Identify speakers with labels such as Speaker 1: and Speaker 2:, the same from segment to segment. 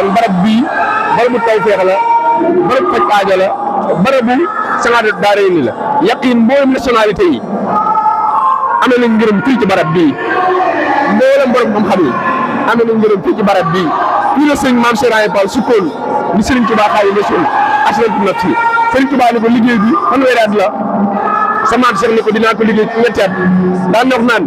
Speaker 1: kon barab bii barabu tawfeex la barabu faj aajo la barabu Sahadatou Darayni la Yaqin mboolem nationalité yi amee nañ ngërëm fii ci barab bii mboolem borom xam-xam yi amee nañ ngërëm fii ci barab bii fii la sëñ Maam Cheikh Ibrahima Fall sukkoon ni Serigne Touba Xaadimu Rasuul aslantu nafsi Serigne Touba ni ko liggéey bi fanweeri at la sa maam Cheikh ni ko dinaa ko liggéey ci ñetti at daan wax naan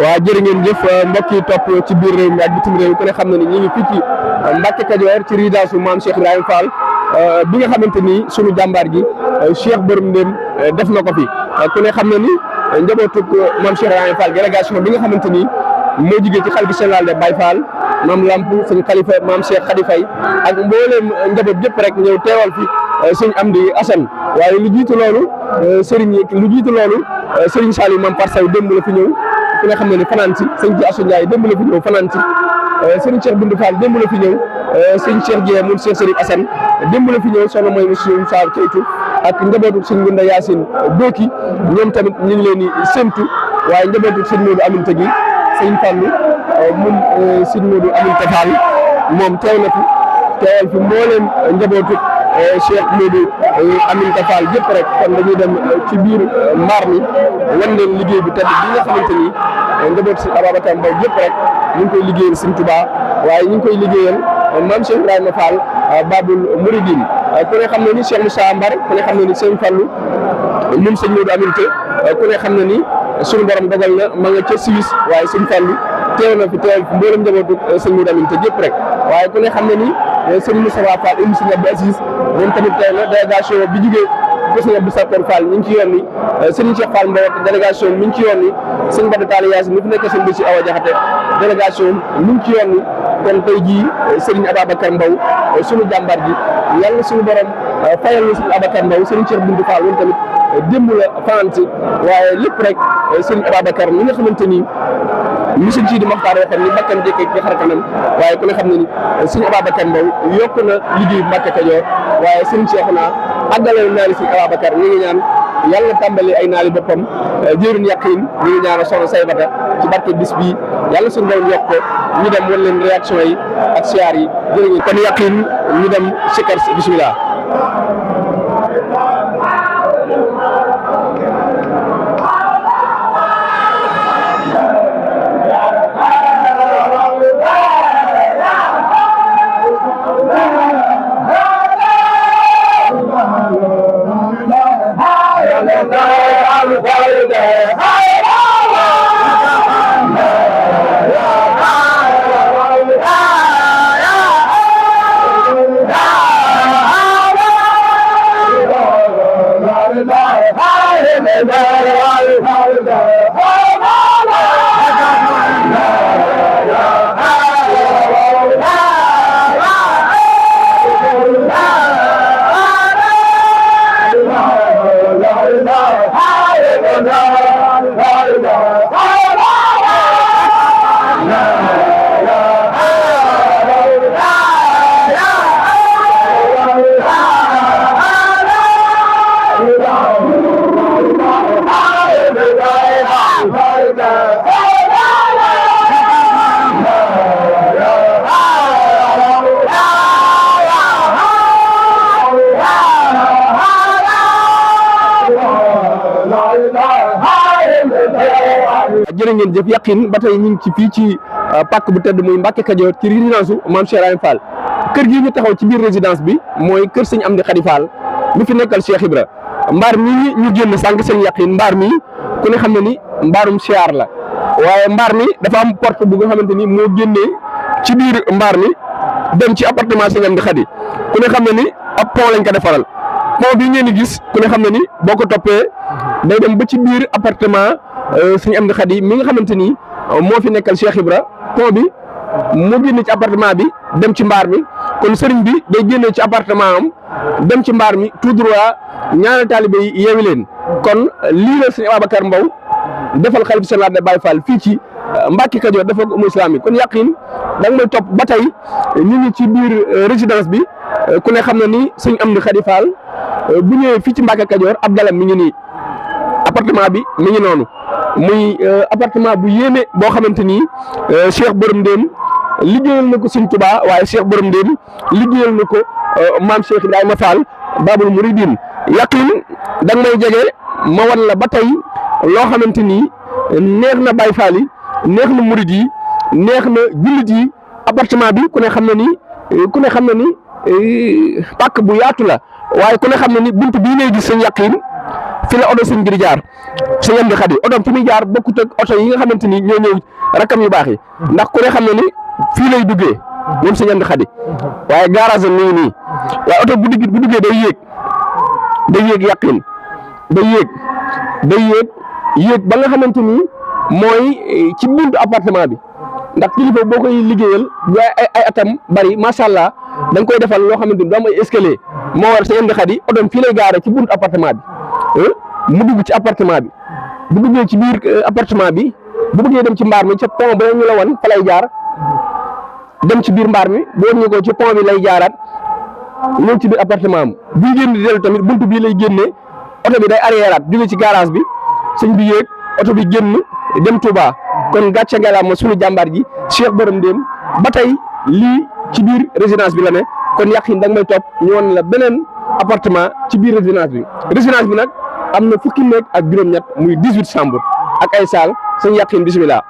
Speaker 1: waa jërë ngeen jëf mbokk yi topp ci biir réew mi ak bitim réew ku ne xam na ni ñu ngi fii ci Mbacke Kajoor ci résidence maam Cheikh Ibrahima Fall bi nga xamante ni sunu jàmbaar gi Cheikh Borom Ndéem def na ko fi ku ne xam na ni njabootug maam Cheikh Ibrahima Fall délégation bi nga xamante ni moo jigee ci xalifa général de Baye Fall maam Lamp sëñ xalifa maam Cheikh Khady Faye ak mbooleem njaboot yëpp rek ñëw teewal fi sëñ Amdi Assane waaye lu jiitu loolu Serigne Saliou maam Parsaw démb la fi ñëw ku ne xam ne ni fanaan si sëñ ji Assou Ndiaye démb la fi ñëw fanaan si sëñ Cheikh Bindu Fall démb la fi ñëw sëñ Cheikh Dieng mun Cheikh Serif Assane démb la fi ñëw soxna mooy monsieur Sarr Keytu ak njabootu sëñ Gunda Yacine Doki ñoom tamit ñu ngi leen di séntu waaye njabootu sëñ Modou Aminta gi sëñ Fallou mun sëñ Modou Aminta Fall moom teew na fi teewal fi mbooleem njabootu Cheikh Modou Aminta Fall yëpp rek kon dañuy dem ci biir mbaar mi wan leen liggéey bi tedd bi nga xamante ni njaboot si Ababacar Mbow yëpp rek ñu ngi koy liggéeyal Sëñ Touba waaye ñu ngi koy liggéeyal Mame Cheikh Ibrahima Fall Babul Mouridine ku ne xam ne ni Cheikh Moussa Mbar ku ne xam ne ni Sëñ Fallou moom Sëñ Modou Aminta ku ne xam ne ni suñu borom dogal na ma nga ca Suisse waaye Sëñ Fallou teew na fi teewal fi mboolem njabootu Sëñ Modou Aminta yëpp rek waaye ku ne xam ne ni Sëñ Moustapha Fall ibn Sëñ Abdou Aziz moom tamit tey na délégation bi jugee ko Sëñ Abdou Sakor Fall ñu ngi ci yoon ni Sëñ Cheikh Fall Mbow délégation mi ngi ci yoon ni Sëñ Bada Tall Yaasin mi fi nekk sëñ bi si Awa Jaxate délégation mi ngi ci yoon ni kon tey jii Sëriñ Ababacar Mbow suñu jàmbaar ji yàlla suñu borom fayal na Sëñ Ababacar Mbow Sëñ Cheikh Bindu Fall woon tamit démb la fanaan waaye lépp rek Sëñ Ababacar mi nga xamante ni monsieur Sidi Mokhtar waxoon ni bakkan jëkk ci xar kanam waaye ku ne xam ne ni Sëñ Ababacar Mbow yokk na liggéey Mbacke Kajoor waaye Sëñ Cheikhouna àggale naali Sëñ Ababacar ñu ngi ñaan yàlla tàmbali ay naali boppam jëriñ Yaqin ñu ngi ñaan soxna Saybata ci barke bis bi yàlla suñu borom yokk ko ñu dem wan leen réaction yi ak siyaar yi jërë ngeen kon Yaqin ñu dem sikkar bismillah jërë ngeen jëf Yaqin ba tey ñu ngi ci fii ci pàkk bu tedd muy Mbacke Kajoor ci résidence u Mame Cheikh Ibrahima Fall kër gii ñu taxaw ci biir résidence bi mooy kër sëñ Amdi Khady Fall mi fi nekkal Cheikh Ibra mbaar mi ñu génn sànq seen yaqin mbaar mi ku ne xam ne ni mbaarum siyaar la waaye mbaar mi dafa am porte bu nga xamante ni moo génnee ci biir mbaar mi dem ci appartement sëñ Amdi Khady ku ne xam ne ni ab pont lañ ko defaral pont bi ngeen di gis ku ne xam ne ni boo ko toppee day dem ba ci biir appartement sëñ Amdi Khady mi nga xamante ni moo fi nekkal Cheikh Ibra pont bi moo génne ci appartement bi dem ci mbaar mi kon sëriñ bi day génne ci appartement am dem ci mbaar mi tout droit ñaari taalibe yi yeewi leen kon lii la sëñ Ababacar Mbow defal xalifa général des Baye Fall fii ci Mbacke Kajoor defal ko umma islamique kon yaqin da nga may topp ba tey ñu ngi ci biir résidence bi ku ne xam na ni sëñ Amdi Khady Fall bu ñëwee fii ci Mbacke Kajoor ab dalam mi ngi nii appartement bi mi ngi noonu muy appartement bu yéeme boo xamante ni Cheikh Borom Ndéem liggéeyal na ko Sëñ Tuubaa waaye Cheikh Borom Ndéem liggéeyal na ko maam Cheikh Ibrahima Fall Babul Mouridine yaqin da nga may jege ma wan la ba tey loo xamante ni neex na Baye Fall yi neex na murid yi neex na jullit yi appartement bi ku ne xam na ni pàkk bu yaatu la waaye ku ne xam na ni buntu bii ngay gis sëñ yaqin fi la oto sëñ bi di jaar sëñ Amdi Khady oto fi muy jaar bokkut ak oto yi nga xamante ni ñoo ñëw rakam yu baax yi ndax ku ne xam na ni fii lay duggee moom sëñ Amdi Khady waaye garage am nii waaye oto bu duggee day yéeg yaqin day yéeg ba nga xamante ni mooy ci buntu appartement bi ndax kilifa boo koy liggéeyal bu ay atam bari macha allah da nga koy defal loo xamante ni du am ay escalier moo war sëñ Amdi Khady oto fii lay gaare ci buntu appartement bi mu dugg ci appartement bi bu duggee ci biir appartement bi bu bëggee dem ci mbaar mi ca pont ba ñu la wan fa lay jaar dem ci biir mbaar mi boo ñu ko ci pont bi lay jaaraat ñëw ci biir appartement am buy génn di dellu tamit buntu bii lay génnee oto bi day arriéraat jóge ci garage bi sëñ bi yéeg oto bi génn dem Touba kon gàcce ngalaama suñu jàmbaar ji Cheikh Borom Ndéem ba tey lii ci biir résidence bi la ne kon yaqin da nga may topp ñu wan la beneen appartement ci biir résidence bi nag am na fukki néeg ak juróom-ñett muy 18 chambres ak ay saal sëñ yaqin bismillah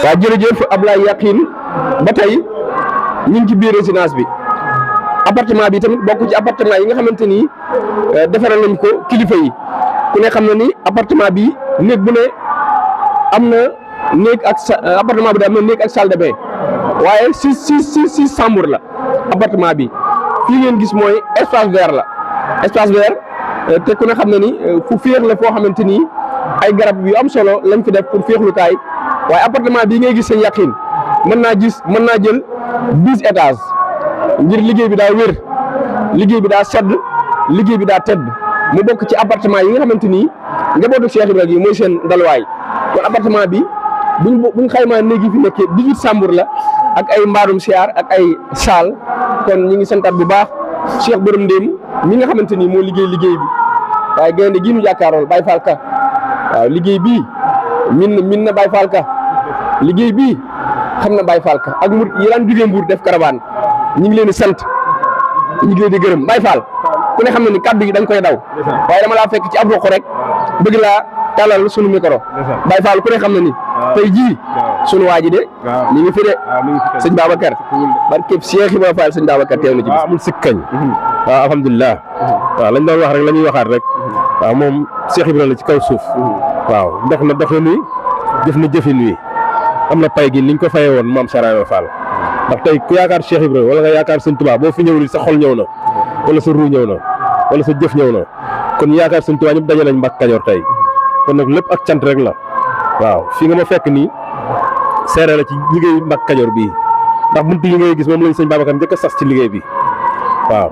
Speaker 1: waaw jërëjëf Ablaye Yaqin ba tey ñu ngi ci biir résidence bi appartement bi tamit bokk ci appartement yi nga xamante ni defaral nañ ko kilifa yi ku ne xam na ni appartement bi néeg bu ne am na néeg ak appartement bi da am na néeg ak salle de bain waaye six chambres la appartement bi fii ngeen gis mooy espace vert la espace vert te ku ne xam na ni fu féex la foo xamante ni ay garab yu am solo lañ fi def pour féexlukaay waaye appartement bii ngay gis seen yaqin mën naa jël 10 étages ngir liggéey bi daa wér liggéey bi daa sedd liggéey bi daa tedd mu bokk ci appartement yi nga xamante ni njabootu Cheikh Ibrahima yi mooy seen dalwaay kon appartement bi buñ xaymaa néeg yi fi nekkee 18 chambres la ak ay mbaarum siyaar ak ay saal kon ñi ngi santaat bu baax Cheikh Borom Ndéem mi nga xamante ni moo liggéey bi waaye gaynde gi nu jàkkaarool Baye Fall Ka waaw liggéey bii min na Baye Fall Ka liggéey bii xam na Baye Fall Ka ak murid yi daan jugee Mbuur def caravane ñu ngi leen di sant ñu ngi leen di gërëm Baye Fall ku ne xam na ni kaddu gi da nga koy daw waaye dama laa fekk ci ab roq rek bëgg laa talal sunu micro Baye Fall ku ne xam na ni tey jii sunu waa ji de ñu ngi fi de sëñ Babacar barkeb Cheikh Ibrahima Fall sëñ Babacar teew na ci bis
Speaker 2: amul sikkañ waaw alhamdulilah waaw lañ doon wax rek la ñuy waxaat rek waaw moom Cheikh Ibrahima la ci kaw suuf waaw dox na doxin wi jëf na jëfin wi am na pay gi niñ ko fayee woon maam Cheikh Ibrahima Fall ndax tey ku yaakaar Cheikh Ibrahima wala nga yaakaar sëñ Tuubaa boo fi ñëwul sa xol ñëw na wala sa ruu ñëw na wala sa jëf ñëw na kon yaakaar sëñ Tuubaa ñëpp daje nañ Mbàkke Kajoor tey kon nag lépp ak cant rek la waaw fii nga ma fekk nii seere la ci liggéey Mbàkke Kajoor bii ndax bunt yi ngay gis moom lañ sëñ Babacar njëkk a sas ci liggéey bi waaw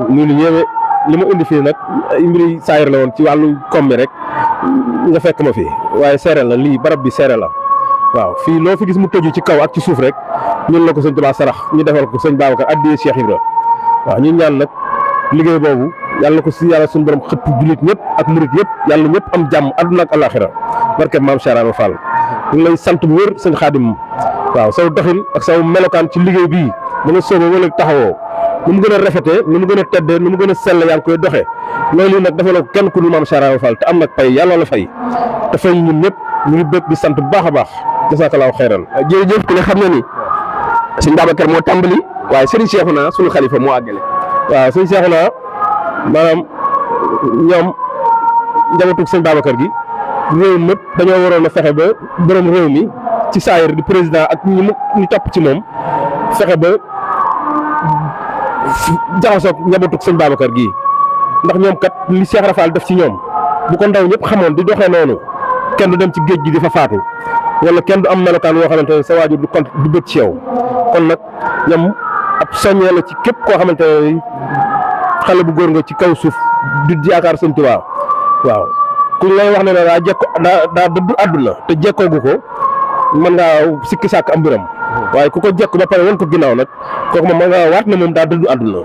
Speaker 2: ñu lu ñëwee li ma indi fii nag mbiri saayir la woon ci wàllu koom mi rek nga fekk ma fi waaye seere la lii barab bi seere la waaw fii loo fi gis mu tëju ci kaw ak ci suuf rek ñun la ko sëñ Tuubaa sarax ñu defal ko sëñ Babacar addiyee Cheikh Ibra waaw ñu ñaan nag liggéey boobu yàlla ko si yàlla suñu borom xëpp jullit ñëpp ak murit yëpp yàlla ñëpp am jàmm àdduna ak alaxira barke maam Cheikh Ibra Fall ñu ngi lay sant bu wér sëñ Xaadim waaw saw doxin ak saw melokaan ci liggéey bii ba nga sóoba wala taxawoo nu mu gën a rafetee nu mu gën a teddee nu mu gën a sell yaa ngi koy doxee loolu nag dafa la ko kenn ku dul maam Cheikh Ibra Fall te am nag pay yàlla la fay te fay ñun ñëpp ñu ngi bëgg di sant bu baax a baax jazakallahu xayran.
Speaker 1: jërëjëf ku ne xam na ni sëñ Babacar moo tàmbali waaye Serigne Cheikhouna sunu xalifa moo àggale.
Speaker 2: waaw sëñ Cheikhouna maanaam ñoom njabootug sëñ Babacar gi réew mépp dañoo waroon a fexe ba borom réew mi ci saayir di président ak ñu topp ci moom fexe ba jaxasoog njabootug sëñ Babacar gi ndax ñoom kat li Cheikh Ibra Fall def ci ñoom bu ko ndaw ñëpp xamoon di doxee noonu kenn du dem ci géej gi di fa faatu wala kenn du am melokaan woo xamante ne sa waajur du bëgg ci yow kon nag ñoom ab soññee la ci képp koo xamante ne xale bu góor nga ci kaw suuf di yaakaar sëñ Tuubaa waaw ku lay wax ne daa jekko daa dëddu àdduna te jekkoogu ko mën ngaa sikki sàkk am mbiram waaye ku ko jekk ba pare wan ko ginnaaw nag kooku moom mën ngaa waat ne moom daa dëddu àdduna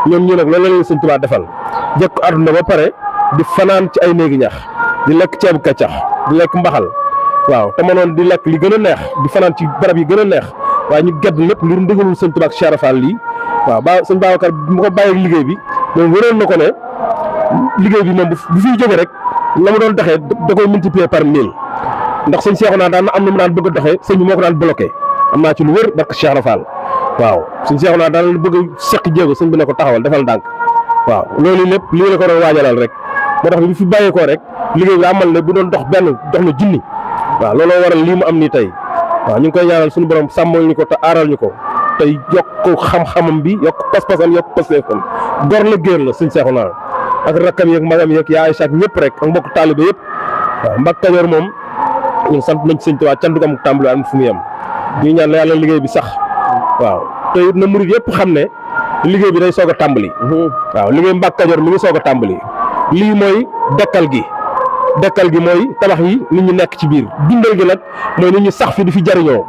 Speaker 2: ñoom ñii nag loolu la leen sëñ Tuubaa defal jekk àdduna ba pare di fanaan ci ay néegi ñax di lekk ceebu kaccax di lekk mbaxal waaw te mënoon di lekk li gën a neex di fanaan ci barab yi gën a neex waaye ñu gedd lépp ngir ndigalul sëñ Tuubaa ak Cheikh Ibra Fall lii waaw ba sëñ Babacar mu ko bàyyi liggéey bi moom wëroon na ko ne liggéey bi moom bu fiy jóge rek la mu doon doxee da koy multiplier par 1000 ndax sëñ Cheikhouna daan na am na mu daan bëgg a doxee sëñ bi moo ko daan bloqué am naa ci lu wër barke Cheikh Ibra Fall waaw sëñ Cheikhouna daan na bëgg a seq jéego sëñ bi ne ko taxawal defal ndànk waaw loolu lépp lii la ko doon waajalal rek moo tax bi fi bàyyeekoo rek liggéey bi amal na bu doon dox benn dox na junni waaw looloo waral lii mu am nii tey waaw ñu ngi koy ñaanal suñu borom sàmmal ñu ko te aaral ñu ko tey yokk xam-xamam bi yokk pas-pasam yokk pasteefam gor la géer la sëñ Cheikhouna ak rakkam yeeg magam yeeg yaa Aïcha ak ñëpp rek ak mbokk taalibe yëpp waaw Mbàkke Kajoor moom ñun sant nañ ci sëñ Tuubaa cantu am tàmbali am fu mu yem ñu ñaan la yàlla liggéey bi sax waaw te it na murid yëpp xam ne liggéey bi day soog a tàmbali waaw liggéey Mbàkke Kajoor mi ngi soog a tàmbali lii mooy dekkal gi mooy tabax yi nit ñi nekk ci biir dundal gi nag mooy nit ñi sax fi di fi jariñoo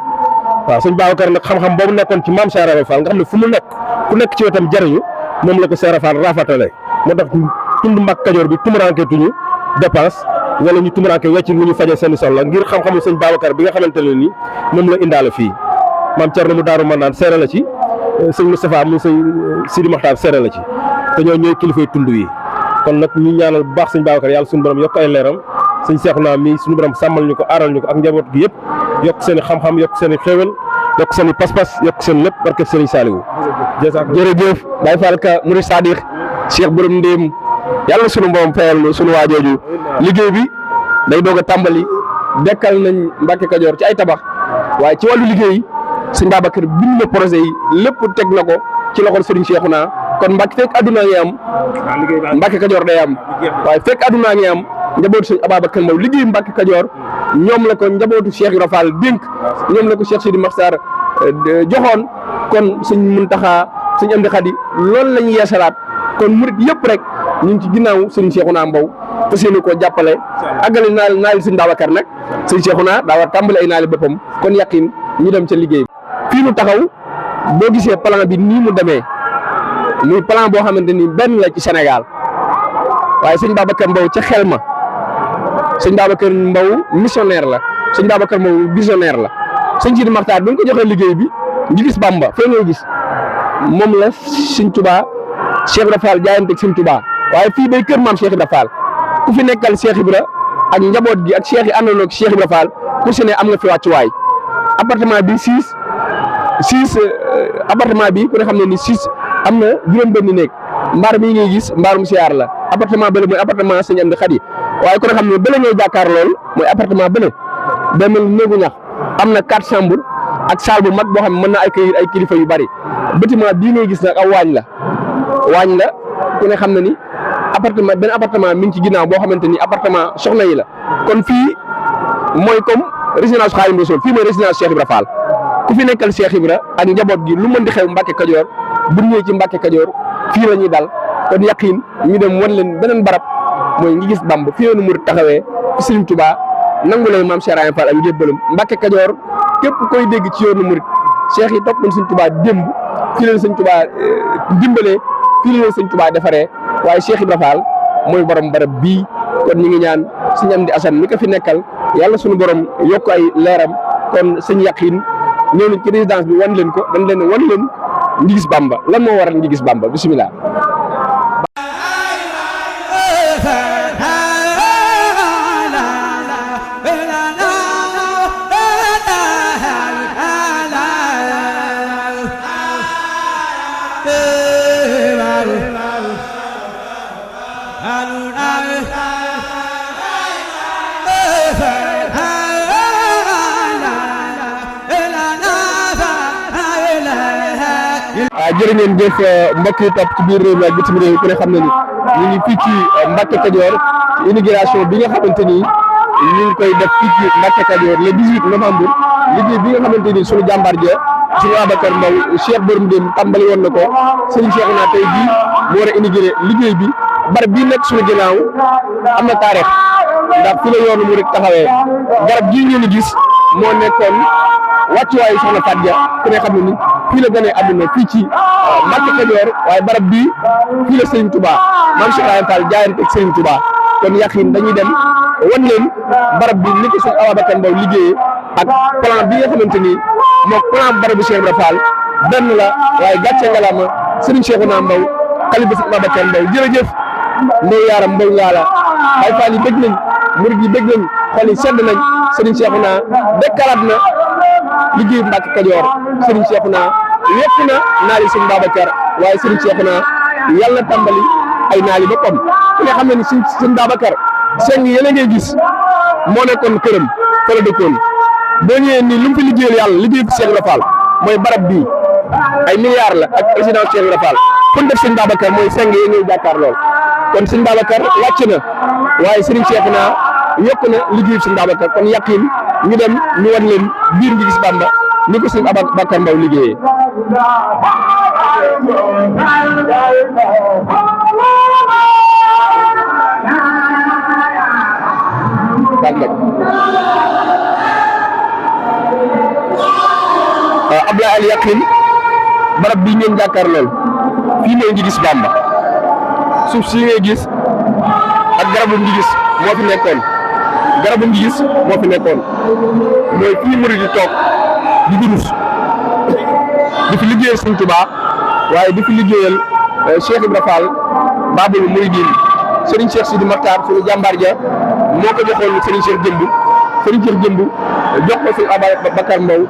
Speaker 2: waaw sëñ Babacar nag xam-xam boobu nekkoon ci maam Cheikh Ibra Fall nga xam ne fu mu nekk ku nekk ci wetam jariñu moom la ko Cheikh Ibra Fall raafatale moo tax tund Mbàkke Kajoor bi tumuranke tuñu dépense wala ñu tumuranke wecc lu ñu faje seen soxla ngir xam-xamu sëñ Babacar bi nga xamante ne ni moom la indaale fii maam Thierno mu daaru mën naan seere la ci sëñ Moustapha mu sëñ Sidi Maxtaar seere la ci te ñoo ñooy kilifay tund yi kon nag ñu ñaanal bu baax sëñ Babacar yàlla suñu borom yokk ay leeram sëñ Cheikhouna mi suñu borom sàmmal ñu ko aaral ñu ko ak njaboot gi yëpp yokk seen i xam-xam yokk seen i xéewal yokk seen i pas-pas yokk seen lépp barke sëriñ Saliou
Speaker 1: jërëjëf Baye Fall ka Murid Sadiq Cheikh borom ndéem yàlla sunu borom fayal sunu waajooju liggéey bi day doog a tàmbali dekkal nañ Mbàkke Kajoor ci ay tabax waaye ci wàllu liggéey sëñ Babacar bind na projet yi lépp teg na ko ci loxol sëriñ Cheikhouna kon Mbàkke fekk adduna ngi am Mbàkke Kajoor day am waaye fekk adduna ngi am njabootu sëñ Ababacar Mbow liggéey Mbàkke Kajoor ñoom la ko njabootu Cheikh Ibra Fall dénk ñoom la ko Cheikh Sidi Maxtaar joxoon kon sëñ Muntaxa sëñ Amdi Xadi loolu la ñu yeesalaat kon murit yëpp rek ñu ngi ci ginnaaw sëñ Cheikhouna Mbow fas yéene koo jàppale àggale naali sëñ Babacar nag sëñ Cheikhouna daa war tàmbali ay naali boppam kon yàqin ñu dem ca liggéey bi fii nu taxaw boo gisee plan bi nii mu demee muy plan boo xamante ni benn la ci Sénégal waaye sëñ Babacar Mbow ca xel ma sëñ Babacar Mbow missionnaire la sëñ Babacar Mbow visionnaire la sëñ Sidi Maxtaar bi nga ko joxee liggéey bi ñu gis Bamba fee ngay gis moom la sëñ Touba Cheikh Ibra Fall jaayanteeg sëñ Touba waaye fii day kër maam Cheikh Ibra Fall ku fi nekkal Cheikh Ibra ak njaboot gi ak Cheikh yi àndandoo ak Cheikh Ibra Fall ku si ne am nga fi wàccuwaay appartement bi 6 appartement bi ku ne xam ne ni 6 am na juróom-benni néeg mbaar mii ngay gis mbaarum siyaar la appartement bële mooy appartement sëñ Amdi Xadi waaye ku ne xam ne bële ngay jàkkaar lool mooy appartement bële benn néegu ñax am na 4 chambres ak salle bu mag boo xam ne mën na ay kilifa yu bari bâtiment bii ngay gis nag aw waañ la ku ne xam na ni benn appartement mi ngi ci ginnaaw boo xamante ni appartement soxna yi la kon fii mooy comme résidence Xaadimu Rasuul fii mooy résidence Cheikh Ibra Fall ku fi nekkal Cheikh Ibra ak njaboot gi lu mën di xew Mbàkke Kajoor bu ñëwee ci Mbàkke Kajoor fii la ñuy dal kon yaqin ñu dem wan leen beneen barab mooy ngi gis Bamba fii la nu murid taxawee fi Sëriñ Tuubaa nangu leen maam Cheikh Ibrahima Fall ak njébbalam. Mbàkke Kajoor képp koy dégg ci yoonu murit cheikh yi topp nañ Sëñ Tuubaa démb fii leen Sëñ Tuubaa dimbalee fii leen Sëñ Tuubaa defaree waaye Cheikh Ibrahima Fall mooy borom barab bii kon ñu ngi ñaan Sëñ Amdi Asan mi ko fi nekkal yàlla suñu borom yokk ay leeram kon sëñ Yaqiin ñëw nañ ci résidence bi wan leen ko dañ leen wan leen ngi gis Bamba lan moo waral ngi gis Bamba bisimilah. jërë ngeen jëf mbokk yi topp ci biir réew mi ak bitim réew ku ne xam na ni ñu ngi fii ci Mbacke Kajoor inauguration bi nga xamante ni ñu ngi koy def fii ci Mbacke Kajoor le 18 novembre liggéey bi nga xamante ni sunu jàmbaar ja suñu Ababacar Mbow Cheikh Borom Dem tàmbali woon na ko Serigne Cheikh naa tey jii mu war a inauguré liggéey bi barab bii nekk suñu ginnaaw am na taarix ndax fi la yoonu mu rek taxawee garab gii ngeen di gis moo nekkoon wàccuwaayu soxna Fatou Dia ku ne xam ne ni fii la gënee àdduna fii ci Mbacke Kajoor waaye barab bii fii la Serigne Touba maam Cheikh Ibrahima Fall jaayante ak Serigne Touba kon Yaqiin dañuy dem wan leen barab bi ni ko suñu Ababacar Mbow liggéeyee ak plan bi nga xamante ni moom plan barabu Cheikh Ibrahima Fall benn la waaye gàcce ngalaama Serigne Cheikhouna Mbow xalifa Serigne Ababacar Mbow jërëjëf Mbow yaaram Mbow ngaala Baay Faal yi bëgg nañ murid yi bëgg nañ xol yi sedd nañ Serigne Cheikhouna dekkalaat na liggéeyu Mbacke Kajoor Serigne Cheikhouna yokk na naali Serigne Babacar waaye Serigne Cheikhouna yàlla na tàmbali ay naali boppam ku ne xam ne ni Serigne Babacar seng yéen a ngay gis moo nekkoon këram fa la dëkkoon boo ñëwee nii lu mu fi liggéeyal yàlla liggéey fi Cheikh Ibrahima Fall mooy barab bii ay milliards la ak président Cheikh Ibrahima Fall fu ñu def Serigne Babacar mooy seng yéen ñuy jàkkaar lool kon Serigne Babacar wàcc na waaye Serigne Cheikhouna yokk na liggéey fi Serigne Babacar kon Yaqiin ñu dem ñu wan leen biir ngi gis Bamba ni ko Serigne Ababacar Mbow liggéeyee. Abdoulaye Al Yaqiin barab bii ngeen jàkkaar lool fii mooy ngi gis Bamba suuf si ngay gis ak garabu ngi gis moo fi nekkoon garabu ngi gis moo fi nekkoon mooy fii murid di toog di durus di fi liggéeyal Sëñ Tuubaa waaye di fi liggéeyal Cheikh Ibrahima Fall Baabul Muridiin Serigne Cheikh Sidi Makhtar suñu jàmbaar ja moo ko joxoon Serigne Cheikh Jëmb jox ko Serigne Ababacar Mbow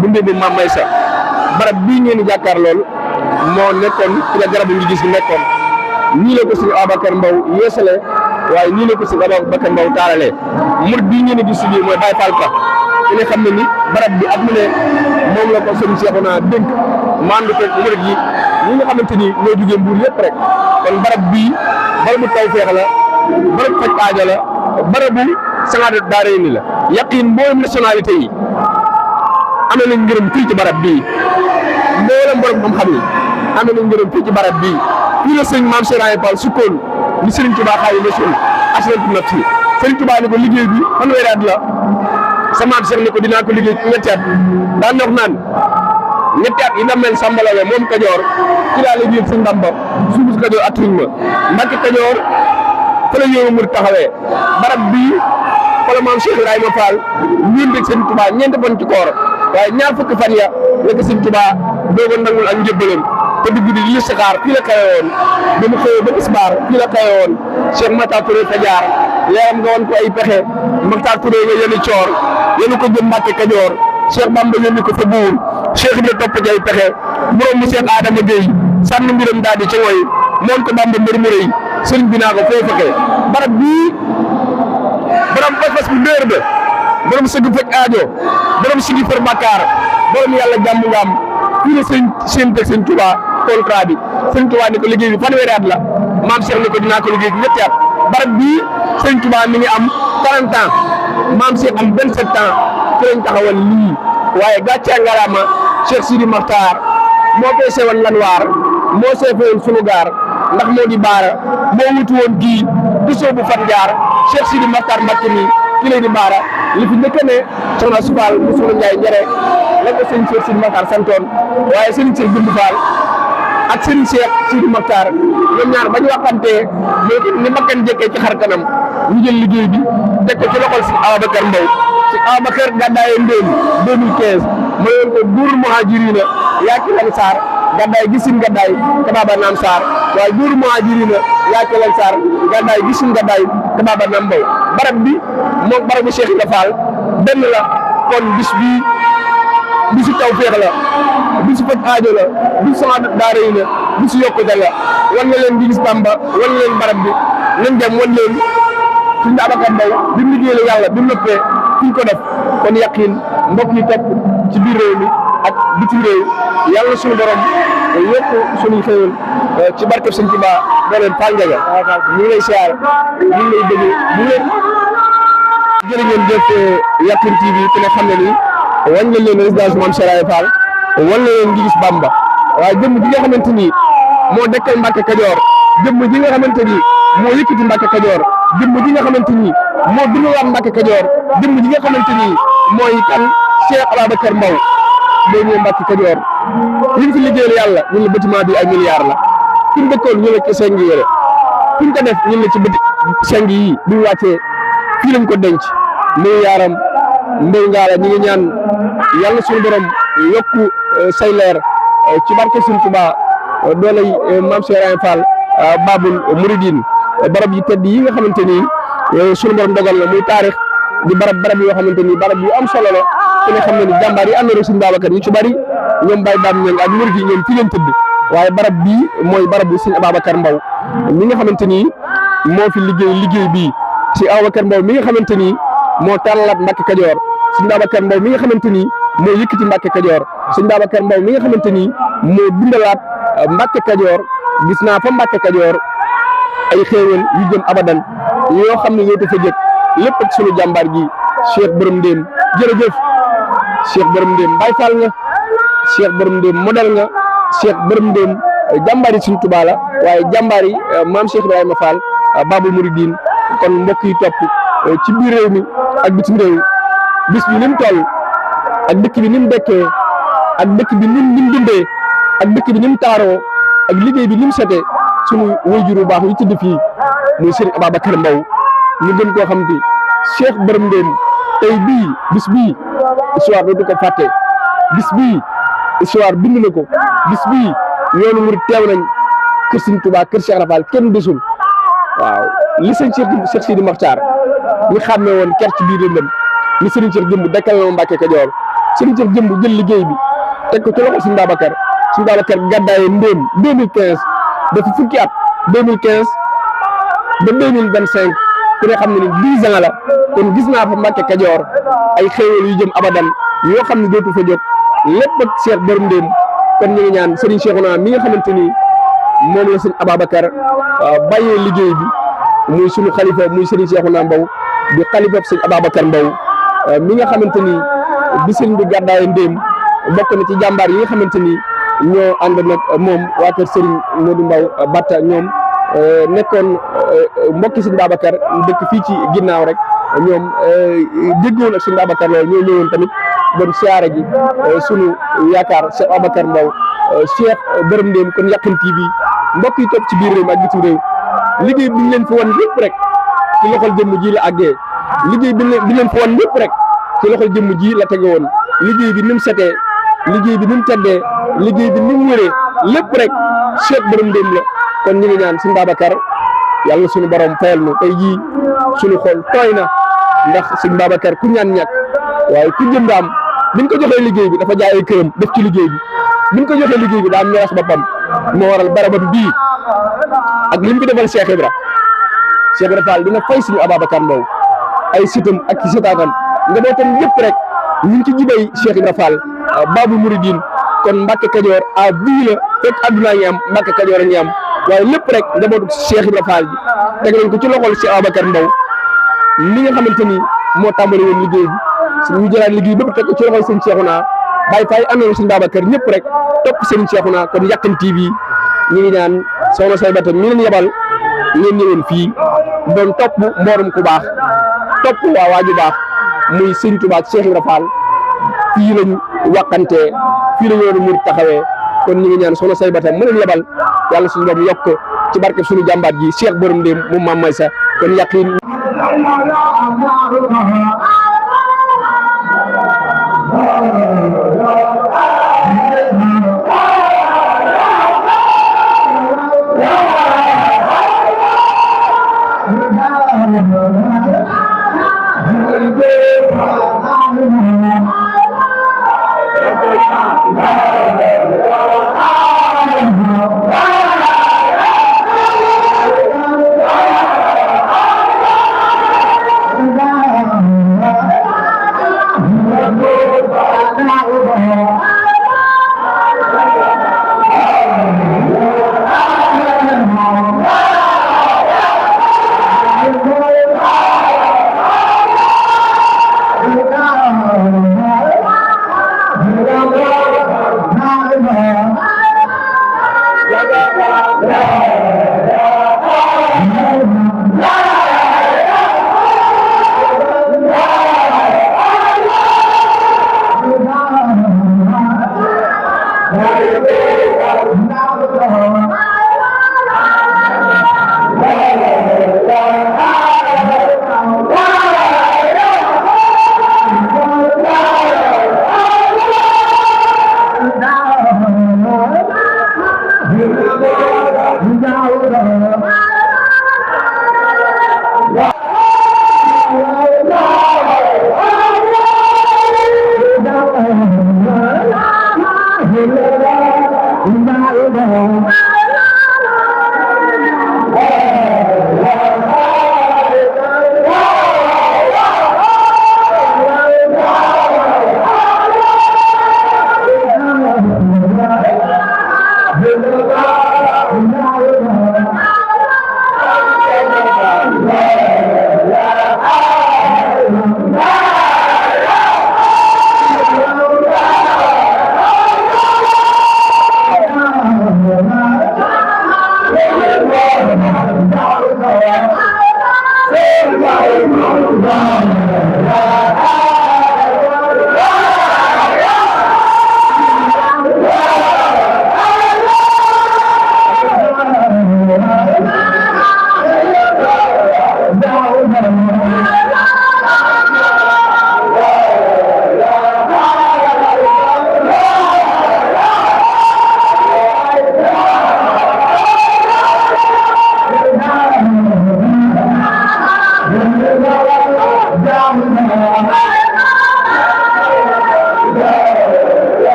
Speaker 1: bu mbéy mi Maam Maysa barab bii ngeen di jàkkaar lool moo nekkoon ci la garabu ngi gis gi nekkoon nii la ko Serigne Ababacar Mbow yeesale waaye nii la ko Serigne Ababacar Mbow taaralee murid bii ngeen di gis fii mooy Baye Fall ka ki nga xam ne ni barab bi at mu ne moom la ko Serigne Cheikhouna dénk mandu ko murid yi ñi nga xamante ni ñoo jugee Mbuur yëpp rek kon barab bii barabu tawfeex la barabu faj aajo la barabu sangaade daarayni la Yaqiin mboolem nationalité yi am nañ ngërëm fii ci barab bii mboolem borom xam-xam yi am nañ ngërëm fii ci barab bii fii la sëñ Maam Cheikh Ibrahima Fall sukkoon ni Serigne Touba Xaadimu Rasuul aslantu nafsi Serigne Touba ne ko liggéey bi fanweeri at la sa maam Cheikh ne ko dinaa ko liggéey ci ñetti at daan wax naan ñetti at yi na mel sàmbalale moom Kajoor ci laa liggéey Sëñ Bamba suufu Kajoor attuñ ma Mbacke Kajoor fa la yoonu murid taxawee barab bii fa la maam Cheikh Ibrahima Fall ñun de Sëñ Touba ñeenti fan ci koor waaye ñaar fukki fan ya nekk Sëñ Touba doo ko nangul ak njëbbalam te dugg di listixaar fii la xewe woon ba mu xëyee ba tisbaar fii la xewe woon Cheikh Makhtar Touré fa jaar leeram nga woon ko ay pexe Makhtar Touré nga yéen coor yéen ko jëm Mbacke Kajoor Cheikh Bamba yónni ko fa buur Cheikh bi topp ci ay pexe borom mu Cheikh Adama Gueye sànni mbiram daal di ci woy moom ko Bamba mbir mu rëy sëriñ bi naa ko foo fekkee barab bii borom pas-pas bu ndéer ba borom sëgg faj aajo borom sigi fër Bakar borom yàlla jàmm nga am fii la seen teg Sëñ Touba contrat bi Sëñ Touba ni ko liggéey bi fanweeri at la maam Cheikh ni ko dinaa ko liggéey bi ñetti at barab bii Sëñ Touba mi ngi am 40 ans maam Cheikh am 27 ans ci lañ taxawal lii waaye gàcce ngalaama Cheikh Sidi Makhtar moo koy sewoon Lanwaar moo seefewoon sunu gaar ndax moo di baara moo wutu woon kii du soobu fan jaar Cheikh Sidi Makhtar Mbacke mi ki ki lay di baara li fi njëkk ne soxna Subal mu soxna Ndiaye njëre la ko sëñ Cheikh Sidi Makhtar santoon waaye sëñ Cheikh Bindu Fall ak sëñ Cheikh Sidi Makhtar ñoom ñaar ba ñu waxantee moo ko ni bakkan jëkkee ci xar kanam ñu jël liggéey bi teg ko ci loxol si Ababacar Mbow si Ababacar gàddaaye ndéem 2015 ma yoon ko buurul muhajirina yaa ki lan saar gàddaay gisin gàddaay te baaba naam saar waaye buurul muhajirina yaa ki lan saar gàddaay gisin gàddaay te baaba naam Mbow barab bi moom barabu Cheikh Ibra Fall benn la kon bis bii bisu tawfeex la bisu faj aajo la bisu sama daara yi la bisu yokkute la wan nga leen di gis Bamba wan nga leen barab bi nañ dem wan leen suñu Ababacar Mbow bi mu liggéeyal yàlla bi mu noppee fi ñu ko def kon yaqin mbokk yi topp ci biir réew mi ak bitim réew yàlla suñu borom yokk suñuy xéwal ci barkeb Sëñ Tuubaa doo leen Fall Ndiaga ñu ngi lay siyaar ñu ngi lay bëgg ñu leen jërë ngeen jëf Yaqin TV ku ne xam ne ni wañ nga leen résidence Mame Cheikh Fall wan na leen ngi gis Bamba waaye jëmm ji nga xamante ni moo dekkal Mbàkke Kajoor jëmm ji nga xamante ni moo yëkkati Mbàkke Kajoor jëmm ji nga xamante ni moo dundalaat Mbàkke Kajoor jëmm ji nga xamante ni mooy kan Cheikh Ababacar Mbow moo ñëw Mbàkke Kajoor li mu fi liggéeyal yàlla ñun la bâtiment bi ay milliards la fi mu dëkkoon ñu la ci seng yére fi mu ko def ñun la ci bëti seng yi bi mu wàccee fii lañ ko denc muy yaaram Mbow Ngalla ñu ngi ñaan yàlla suñu borom yokku say leer ci barke Sëñ Tuubaa doolay Mame Cheikh Fall Babul Mouridine barab yi tedd yi nga xamante ni suñu borom dogal na muy taarix di barab yoo xamante ni barab yu am solo la ku ne xam ne ni jàmbaar yi ànd na Sëñ Babacar ñu ci bari ñoom Baye Bam ñoom ak murid yi ñoom fi leen tëdd waaye barab bii mooy barab bu Sëñ Ababacar Mbow mi nga xamante ni moo fi liggéey bii si Ababacar Mbow mi nga xamante ni moo tàllalaat Mbàkke Kajoor Sëñ Babacar Mbow mi nga xamante ni moo yëkkati Mbàkke Kajoor Sëñ Babacar Mbow mi nga xamante ni moo dundalaat Mbàkke Kajoor gis naa fa Mbàkke Kajoor ay xéewal yu jëm abadan yoo xam ne ñoo ko fa jëkk lépp ak sunu jàmbaar gi Cheikh Borom Ndéem jërëjëf Cheikh Borom Ndéem Baye Fall nga Cheikh Borom Ndéem modèle nga Cheikh Borom Ndéem jàmbaar yi Sëñ Tuubaa la waaye jàmbaar yi Maam Cheikh Ibrahima Fall Babul Mouridine kon mbokk yi topp ci biir réew mi ak bitim réew bis bi ni mu toll ak dëkk bi ni mu dekkee ak dëkk bi ni mu dundee ak dëkk bi ni mu taaroo ak liggéey bi ni mu setee sunu waajur bu baax yi tëdd fii muy Sëriñ Ababacar Mbow ñu gën koo xam te Cheikh Borom Ndéem tey bii bis bii histoire dootu ko fàtte bis bii histoire bind na ko bis bii yoonu murid teew nañ kër Sëñ Tuubaa kër Cheikh Rafal kenn desul waaw li sëñ Cheikh Sidi Makhtar ñu xàmme woon ker ci biir lëndëm ni Serigne Cheikh Jëmb dekkal na Mbàkke Kajoor Serigne Cheikh Jëmb jël liggéey bi teg ko ci loxo Sëñ Babacar gàddaaye Ndéem 2015 dafa fukki at 2015 ba 2025 ku ne xam ne ni 10 ans la kon gis naa fa Mbàkke Kajoor ay xéewal yu jëm abadan yoo xam ne dootu fa jóg lépp ak Cheikh Borom Ndéem kon ñu ngi ñaan Serigne Cheikhouna mi nga xamante ni moom la Sëñ Ababacar bàyyee liggéey bi muy sunu xalifa muy Serigne Cheikhouna Mbow di xalifa Sëñ Ababacar Mbow mi nga xamante ni bi sëñ bi gàddaaye Ndéem bokk na ci jàmbaar yi nga xamante ni ñoo ànd nag moom waa kër Serigne Modou Mbow Batta ñoom nekkoon mbokki Sëñ Babacar dëkk fii ci ginnaaw rek ñoom déggoon ak Sëñ Babacar loolu ñoo ñëwoon tamit doon siyaare ji sunu yaakaar Cheikh Ababacar Mbow Cheikh Borom Ndéem kon Yaqin TV mbokk yi topp ci biir réew mi ak bitim réew liggéey bi ñu leen fi wan lépp rek ci loxol jëmm ji la àggee liggéey bi leen fi wan lépp rek ci loxol jëmm ji la tege woon liggéey bi ni mu setee liggéey bi ni mu teddee liggéey bi ni mu wëree lépp rek Cheikh Borom Ndéem la kon ñu ngi ñaan Sëñ Babacar yàlla suñu borom fayal nu tey jii suñu xol tooy na ndax Sëñ Babacar ku ñaan ñàkk waaye ku jënd am biñ ko joxee liggéey bi dafa jaayee këram def ci liggéey bi biñ ko joxee liggéey bi daa ñoras boppam moo waral barabam bii ak lim bi defal Cheikh Ibra Fall dina fay Sëñ Ababacar Mbow ay sitam ak ci sitaatam njabootam yëpp rek ñu ngi ci jibay Cheikh Ibra Fall Babul Mouridine kon Mbàkke Kajoor à vie la fekk addunaa ngi am Mbàkke Kajoor a ngi am waaye lépp rek njabootu Cheikh Ibra Fall bi teg nañ ko ci loxol Cheikh Ababacar Mbow li nga xamante ni moo tàmbali woon liggéey bi ñu jëlaat liggéey bépp teg ko ci loxol Sëñ Cheikhouna Baye Faye àndoon Sëñ Babacar ñëpp rek topp Sëñ Cheikhouna kon Yaqin TV ñu ngi ñaan soxna Saybata mi leen yebal ngeen ñëwoon fii doon topp mboorum ku baax topp waa waaju baax muy Sëñ Tuubaa ak Cheikh Ibra Fall fii lañ wàqantee fii la yoonu murid taxawee kon ñu ngi ñaan soxna Saybata mu leen yebal yàlla suñu borom yokk ci barke suñu jàmbaat ji Cheikh borom ndéem moom Maam Maysa kon yàqin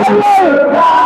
Speaker 3: Hallelujah.